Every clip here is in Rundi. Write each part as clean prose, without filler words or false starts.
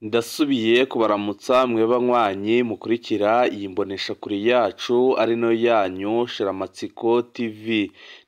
Ndasubiye kubaramutsa mwe banywanyi mukurikira iyi mboneshakure yacu ari nayo yanyu Shiramatsiko TV.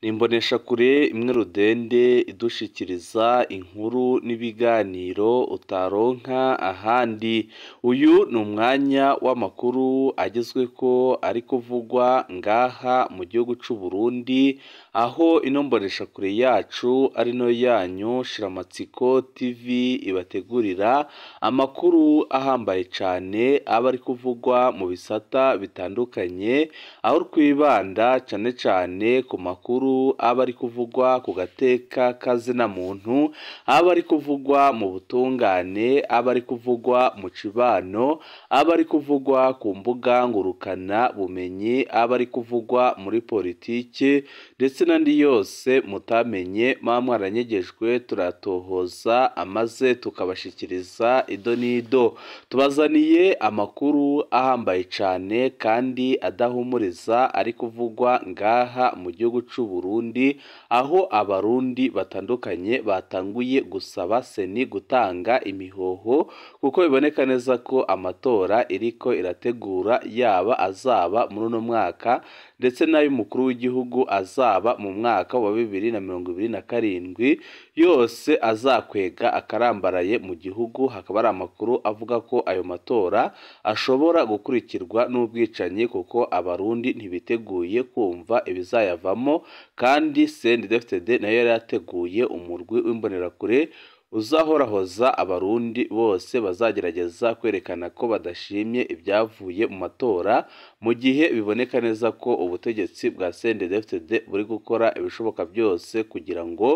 Ni imboneshakure imwe rudende idushikiriza inkuru n'ibiganiro utaronka ahandi. Uyu ni umwanya w'amakuru agezweko ari kuvugwa ngaha mu gihugu c'u Burundi, aho ino mboneshakure yacu ari nayo yanyu Shiramatsiko TV ibategurira amakuru ahambaye cane aba ari kuvugwa mu bisata bitandukanye, aho twibanda cane cane ku makuru aba ari kuvugwa ku gateka kazina muntu, aba ari kuvugwa mu butungane, aba ari kuvugwa mu cibano, aba ari kuvugwa ku mbuga ngurukana bumenyi, aba ari kuvugwa muri politike ndetse n'andi yose mutamenye muba mwaranyegejwe, turatohoza amaze tukabashikiriza ido n'ido. Tubazaniye amakuru ahambaye cane kandi adahumuriza ari kuvugwa ngaha mu gihugu c'u Burundi, aho abarundi batandukanye batanguye gusaba seni gutanga imihoho, kuko biboneka neza ko amatora iriko irategura yaba azaba muri uno mwaka ndetse n'ay'umukuru w'igihugu azaba mu mwaka wa 2027 yose azakwega akarambaraye mu gihugu. Hakaba ari amakuru avuga ko ayo matora ashobora gukurikirwa n'ubwicanyi, kuko abarundi ntibiteguye kumva ibizayavamo, kandi CNDD-FDD nayo yari yateguye umurwi w'imbonerakure uzahorahoza abarundi bose bazagerageza kwerekana ko badashimye ibyavuye mu matora, mu gihe biboneka neza ko ubutegetsi bwa CNDD-FDD buri gukora ibishoboka byose kugira ngo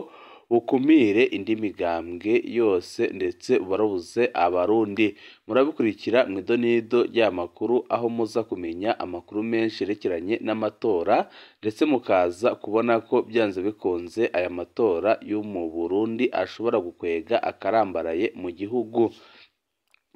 bukumire indi migambwe yose ndetse barabuze abarundi. Murabikurikira mu idonido ry'amakuru, aho muza kumenya amakuru menshi yerekeranye n'amatora, ndetse mukaza kubona ko byanze bikunze aya matora yo mu Burundi ashobora gukwega akarambaraye mu gihugu.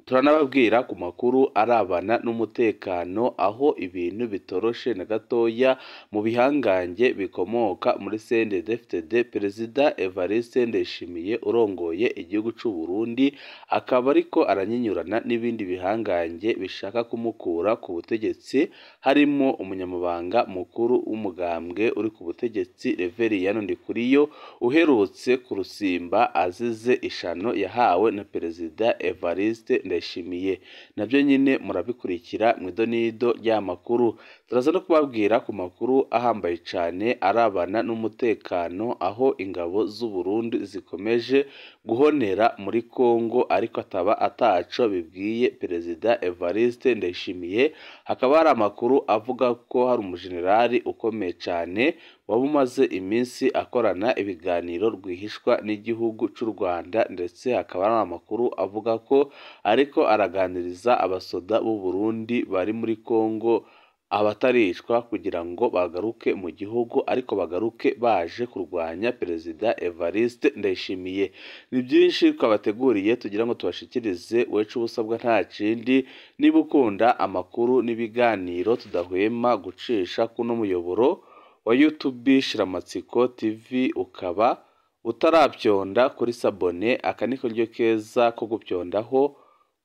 Turanababwira ku makuru arabana n'umutekano, aho ibintu bitoroshe na gatoya mu bihangange bikomoka muri CNDD-FDD. Perezida Evariste Ndayishimiye urongoye igihugu c'u Burundi akaba ariko aranyinyurana n'ibindi bihangange bishaka kumukura ku butegetsi, harimo umunyamabanga mukuru w'umugambwe uri ku butegetsi Reveriyano Ndikuriyo uherutse kurusimba azize ishano yahawe na Perezida Evariste Ndayishimiye. Nabyo nyine murabikurikira mu idonido ry'amakuru. Turaza no kubabwira ku makuru ahambaye cane arabana n'umutekano, aho ingabo z'u Burundi zikomeje guhonera muri Kongo, ariko ataba ataco bibwiye Perezida Evariste Ndayishimiye. Hakaba hari amakuru avuga ko hari umujenerali ukomeye cane waba umaze iminsi akorana ibiganiro rwihishwa n'igihugu c'u Rwanda, ndetse hakaba hari amakuru avuga ko ariko araganiriza abasoda b'u Burundi bari muri Kongo abataricwa kugira ngo bagaruke mu gihugu, ariko bagaruke baje kurwanya Perezida Evariste Ndayishimiye. Ni byinshi twabateguriye tugira ngo tubashikirize, wecu ubusabwa nta kindi, niba ukunda amakuru n'ibiganiro tudahwema gucisha kuno muyoboro wa YouTube Shiramatsiko TV, ukaba utarabyonda kuri sabone, aka ni karyo keza ko gupyondaho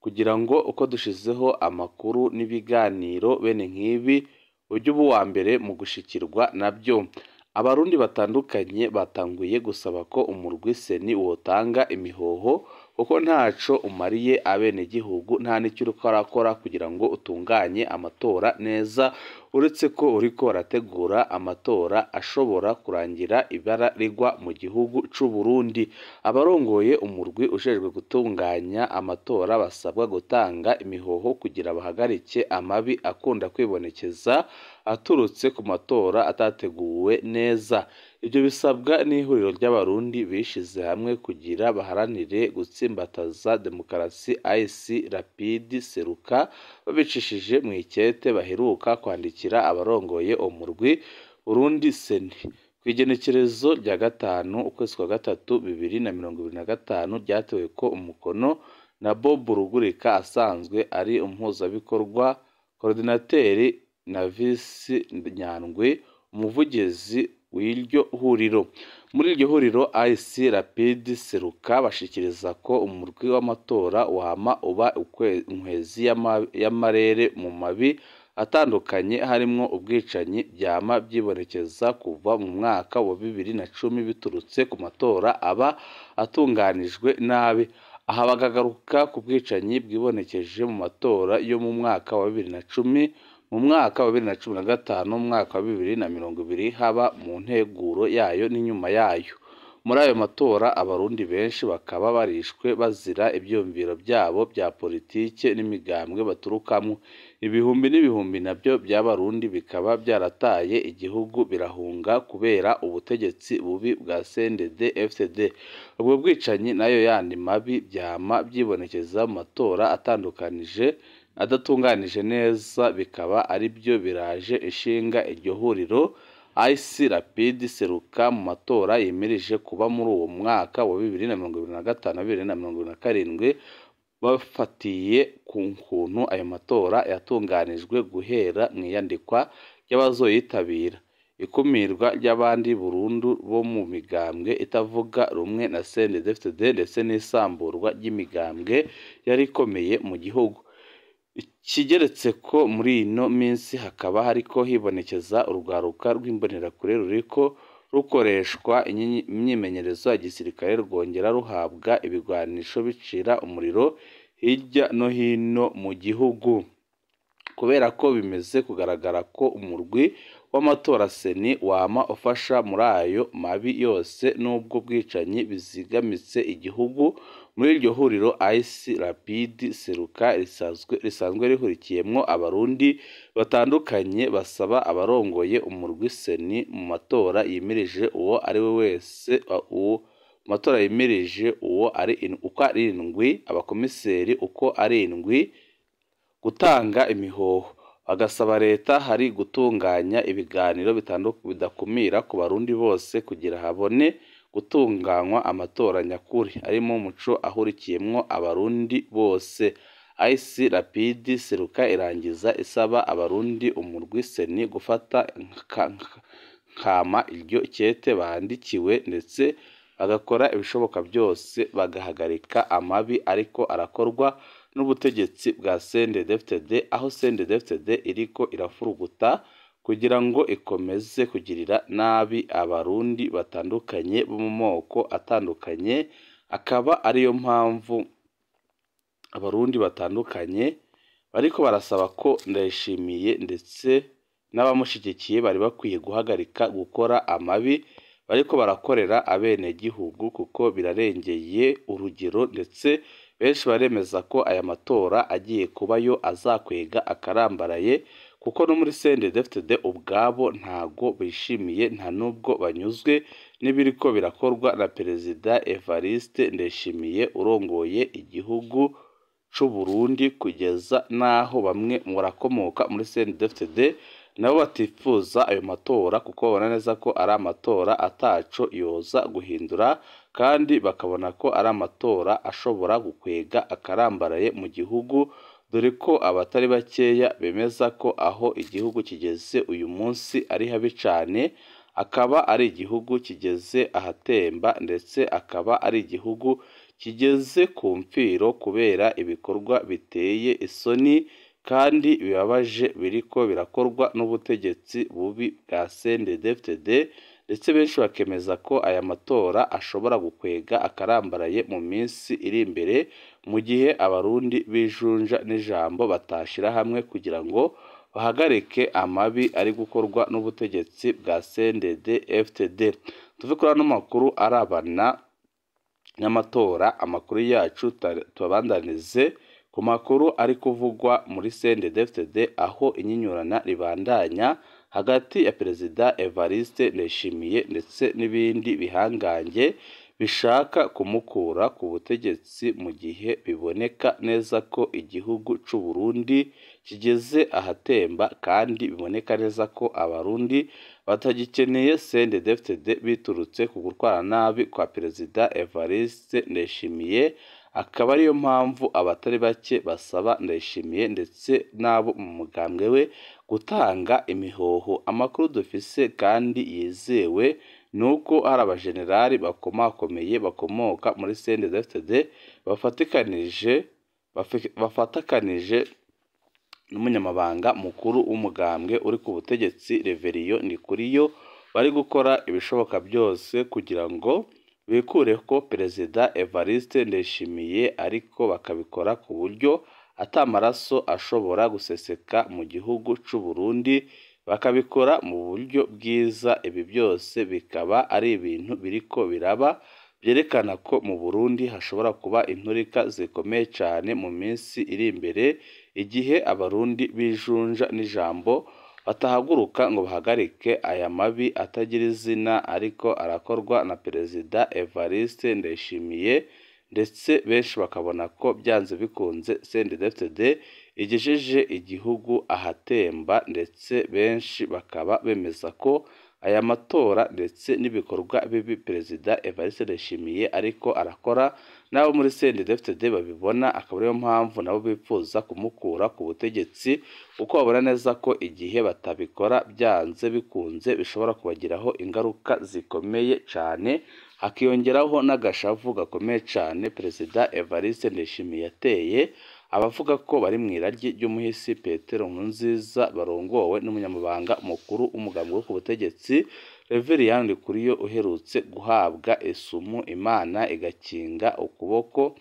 kugira ngo uko dushizeho amakuru n'ibiganiro bene nk'ibi ujye uba uwa mbere mu gushikirwa nabyo. Abarundi batandukanye batanguye gusaba ko umurwi seni wotanga imihoho, kuko ntaco umariye abenegihugu, nta n'icyo uriko arakora kugira ngo utunganye amatora neza, uretse ko uriko arategura amatora ashobora kurangira ibara rigwa mu gihugu c'u Burundi. Abarongoye umurwi ujejwe gutunganya amatora basabwa gutanga imihoho kugira bahagarike amabi akunda kwibonekeza aturutse ku matora atateguwe neza. Ibyo bisabwa n'ihuriro ry'abarundi bishize hamwe kugira baharanire gutsimbataza demokarasi IC Rapide Seruka, babicishije mu ikete baheruka kwandikira abarongoye umurwi Burundi Seni ku igenekerezo rya 5 ukwezi kwa 3 2025, ryatewe ko umukono na Bob Rugurika asanzwe ari umuhuzabikorwa, coordinateur na Visi Nyandwi umuvugizi w'iryo huriro. Muri iryo huriro IC Rapide Seruka bashikiriza ko umurwi w'amatora wama uba inkwezi y'amarere mu mabi atandukanye harimwo ubwicanyi vyama vyibonekeza kuva mu mwaka wa 2010 biturutse ku matora aba atunganijwe nabi. Aha bakagaruka ku bwicanyi bwibonekeje mu matora yo mu mwaka wa 2010, mu mwaka wa 2015, mu mwaka wa 2020, haba mu nteguro yayo n'inyuma yayo. Muri ayo matora abarundi benshi bakaba barishwe bazira ivyiyumviro vyabo vya politike n'imigambwe baturukamwo. Ibihumbi n'ibihumbi navyo vy'abarundi bikaba vyarataye igihugu birahunga kubera ubutegetsi bubi bwa CNDD-FDD. Ubwo bwicanyi nayo yandi mabi vyama vyibonekeza mu matora adatunganije neza, bikaba arivyo biraje ishinga iryo huriro IC Rapide Seruka mu matora yimirije kuba muri uwo mwaka wa 2025 2027, bafatiye ku kuntu ayo matora yatunganijwe guhera mw'iyandikwa ry'abazoyitabira, ikumirwa ry'abandi burundu bo mu migambwe itavuga rumwe na CNDD-FDD ndetse n'isamburwa ry'imigambwe yari ikomeye mu gihugu. Ikigeretse ko muri ino minsi hakaba hariko hibonekeza urwaruka rw'imbonerakure ruriko rukoreshwa imyimenyerezo ya gisirikare, rwongera ruhabwa ibigwanisho bicira umuriro hirya no hino mu gihugu. Kubera ko bimeze kugaragara ko umurwi w'amatora CENI wama ufasha muri ayo mabi yose n'ubwo bwicanyi bizigamitse igihugu, muri iryo huriro IC Rapide Seruka risanzwe rihurikiyemwo abarundi batandukanye basaba abarongoye umurwi CENI mu matora yimirije uwo ari we wese, uwo matora yimirije uwo ari uko ari indwi, abakomiseri uko ari indwi gutanga imihoho. Bagasaba leta hari gutunganya ibiganiro bidakumira ku barundi bose kugira habone gutunganywa amatora nyakuri arimo umuco ahurikiyemwo abarundi bose. IC Rapide Seruka irangiza isaba abarundi umurwi CENI gufata nkama iryo kete bandikiwe ndetse bagakora ibishoboka byose bagahagarika amabi ariko arakorwa n'ubutegetsi bwa CNDD-FDD, aho CNDD-FDD iriko irafuruguta kugira ngo ikomeze kugirira nabi abarundi batandukanye bo mu moko atandukanye. Akaba ariyo mpamvu abarundi batandukanye bariko barasaba ko Ndayishimiye ndetse n'abamushigikiye bari bakwiye guhagarika gukora amabi bariko barakorera abenegihugu, kuko birarengeye urugero, ndetse benshi baremeza ko aya matora agiye kubayo azakwega akarambaraye, kuko no muri CNDD-FDD ubwabo ntago bishimiye, nta nubwo banyuzwe n'ibiriko birakorwa na Perezida Evariste Ndayishimiye urongoye igihugu c'u Burundi, kugeza naho bamwe mu barakomoka muri CNDD-FDD nabo batifuza ayo matora, kuko babona neza ko ari amatora ataco yoza guhindura, kandi bakabona ko ari amatora ashobora gukwega akarambaraye mu gihugu, dore ko abatari bakeya bemeza ko aho igihugu kigeze uyu munsi ari habi cane, akaba ari igihugu kigeze ahatemba, ndetse akaba ari igihugu kigeze ku mfiro kubera ibikorwa biteye isoni kandi bibabaje biriko birakorwa n'ubutegetsi bubi bwa CNDD-FDD, ndetse benshi bakemeza ko aya matora ashobora gukwega akarambaraye mu minsi iri imbere, mu gihe abarundi bijunja n'ijambo batashira hamwe kugira ngo bahagarike amabi ari gukorwa n'ubutegetsi bwa CNDD-FDD. Tuve kuri ano makuru arabana n'amatora, amakuru yacu tubandanize ku makuru ari kuvugwa muri CNDD-FDD, aho inyinyurana ribandanya hagati ya Perezida Evariste Ndayishimiye ndetse n'ibindi bihangange bishaka kumukura ku butegetsi, mu gihe biboneka neza ko igihugu c'u Burundi kigeze ahatemba, kandi biboneka neza ko abarundi batagikeneye CNDD-FDD biturutse ku gutwara nabi kwa Perezida Evariste Ndayishimiye, Akaba ariyo mpamvu abatari bake basaba Ndayishimiye ndetse n'abo mu mugambwe we gutanga imihoho. Amakuru dufise kandi yizewe nuko hari abajenerali bakomakomeye bakomoka muri CNDD-FDD bafatakanije n'umunyamabanga mukuru w'umugambwe uri ku butegetsi Reveriyo Ndikuriyo, bari gukora ibishoboka byose kugira ngo bikure ko Perezida Evariste Ndayishimiye, ariko bakabikora ku buryo ata maraso ashobora guseseka mu gihugu c'u Burundi, bakabikora mu buryo bwiza. Ibi byose bikaba ari ibintu biriko biraba byerekana ko mu Burundi hashobora kuba inturika zikomeye cane mu minsi iri imbere, igihe abarundi bijunja n'ijambo batahaguruka ngo bahagarike aya mabi atagira izina ariko arakorwa na Perezida Evariste Ndayishimiye, ndetse benshi bakabona ko byanze bikunze CNDD-FDD igejeje igihugu ahatemba, ndetse benshi bakaba bemeza ko aya matora ndetse n'ibikorwa bibi Perezida Evariste Ndayishimiye ariko arakora n'abo muri CNDD-FDD babibona, akaba ariyo mpamvu nabo bifuza kumukura ku butegetsi, kuko babona neza ko igihe batabikora byanze bikunze bishobora kubagiraho ingaruka zikomeye cane, hakiyongeraho n'agashavu gakomeye cane Perezida Evariste Ndayishimiye yateye abavuga ko bari mu iragi ry'umuhisi Petero Nkurunziza barongowe n'umunyamabanga mukuru w'umugambwe wo ku butegetsi Reverien Ndikuriyo uherutse guhabwa isumu Imana igakinga ukuboko,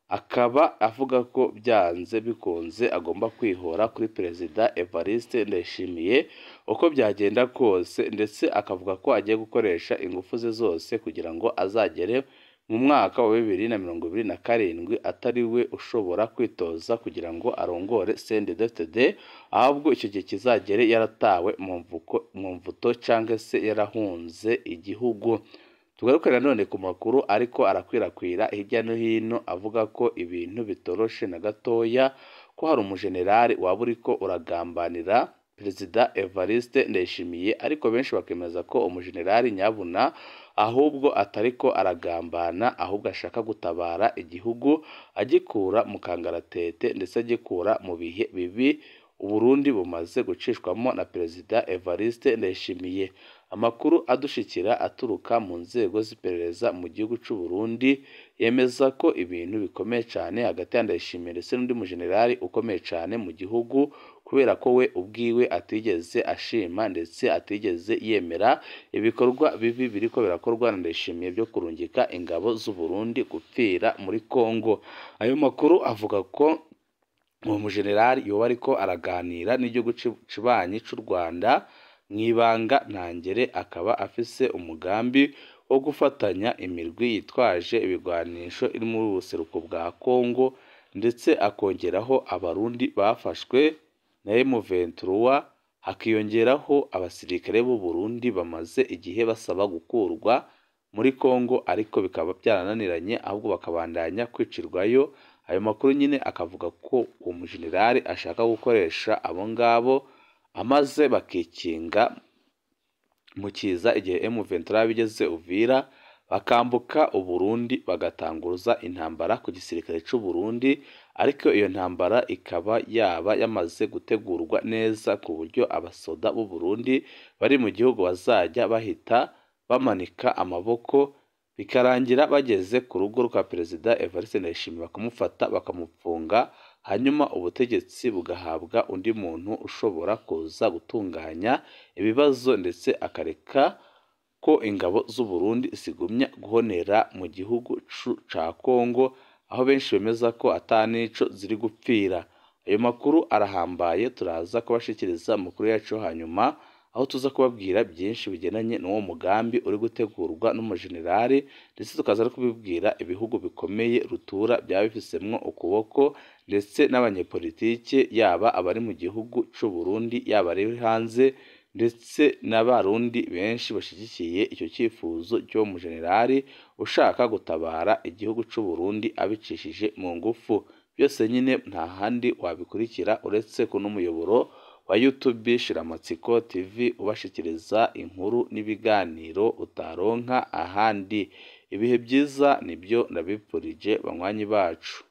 akaba avuga ko byanze bikunze agomba kwihora kuri Perezida Evariste Ndayishimiye uko byagenda kose, ndetse akavuga ko agiye gukoresha ingufu ze zose kugira ngo azagere mu mwaka wa 2027 atari we ushobora kwitoza kugira ngo arongore CNDD-FDD, ahubwo icyo gihe kizagere yaratawe mu mvuto cyangwa se yarahunze igihugu. Tugaruke nanone ku makuru ariko arakwirakwira hirya no hino avuga ko ibintu bitoroshe na gatoya, ko hari umujenerali waba uriko uragambanira Perezida Evariste Ndayishimiye, ariko benshi bakemeza ko umujenerali nyabuna ahubwo atariko aragambana, ahubwo ashaka gutabara igihugu agikura mu kangaratete ndetse agikura mu bihe bibi Uburundi bumaze gucishwamo na Perezida Evariste Ndayishimiye. Amakuru adushikira aturuka mu nzego z'iperereza mu gihugu c'u Burundi yemeza ko ibintu bikomeye cane hagati ya Ndayishimiye ndetse n'undi mujenerali ukomeye cane mu gihugu, kubera ko we ubwiwe atigeze ashima ndetse atigeze yemera ibikorwa bibi biriko birakorwa na Ndayishimiye byo kurungika ingabo z'u Burundi gupfira muri Kongo. Ayo makuru avuga ko uwo mujenerali yoba ariko araganira n'igihugu kibanyi c'u Rwanda mw'ibanga ntangere, akaba afise umugambi wo gufatanya imirwi yitwaje ibigwanisho iri muri ubuseruko bwa Kongo, ndetse akongeraho abarundi bafashwe na M23, hakiyongeraho abasirikare b'u Burundi bamaze igihe basaba gukurwa muri Kongo ariko bikaba byarananiranye, ahubwo bakabandanya kwicirwayo. Ayo makuru nyine akavuga ko uwo mujenerali ashaka gukoresha abo ngabo amaze bakikinga mu kiza igihe M23 bigeze Uvira, bakambuka Uburundi bagatanguza intambara ku gisirikare c'u Burundi, ariko iyo ntambara ikaba yaba yamaze gutegurwa neza ku buryo abasoda b'u Burundi bari mu gihugu bazajya bahita bamanika amaboko, bikarangira bageze ku rugo rwa Perezida Evariste Ndayishimiye bakamufata bakamupfunga, hanyuma ubutegetsi bugahabwa undi muntu ushobora kuza gutunganya ibibazo ndetse akareka ko ingabo z'u Burundi zigumya guhonera mu gihugu ca Kongo, aho benshi bemeza ko atanico ziri gupfira. Ayo makuru arahambaye, turaza kubashikiriza amakuru yacu hanyuma, aho tuza kubabwira byinshi bigendanye n'uwo mugambi uri gutegurwa n'umujenerali, ndetse tukaza no kubibwira ibihugu bikomeye rutura byaba bifisemwo ukuboko, ndetse n'abanyepolitike yaba abari mu gihugu c'u Burundi yaba ari hanze, ndetse n'abarundi benshi bashigikiye icyo cyifuzo cy'uwo mujenerali ushaka gutabara igihugu c'u Burundi abicishije mu ngufu. Byose nyine nta handi wabikurikira uretse kuno muyoboro wa YouTube Shiramatsiko TV, ubashikiriza inkuru n'ibiganiro utaronka ahandi. Ibihe byiza nibyo ndabipfurije banywanyi bacu.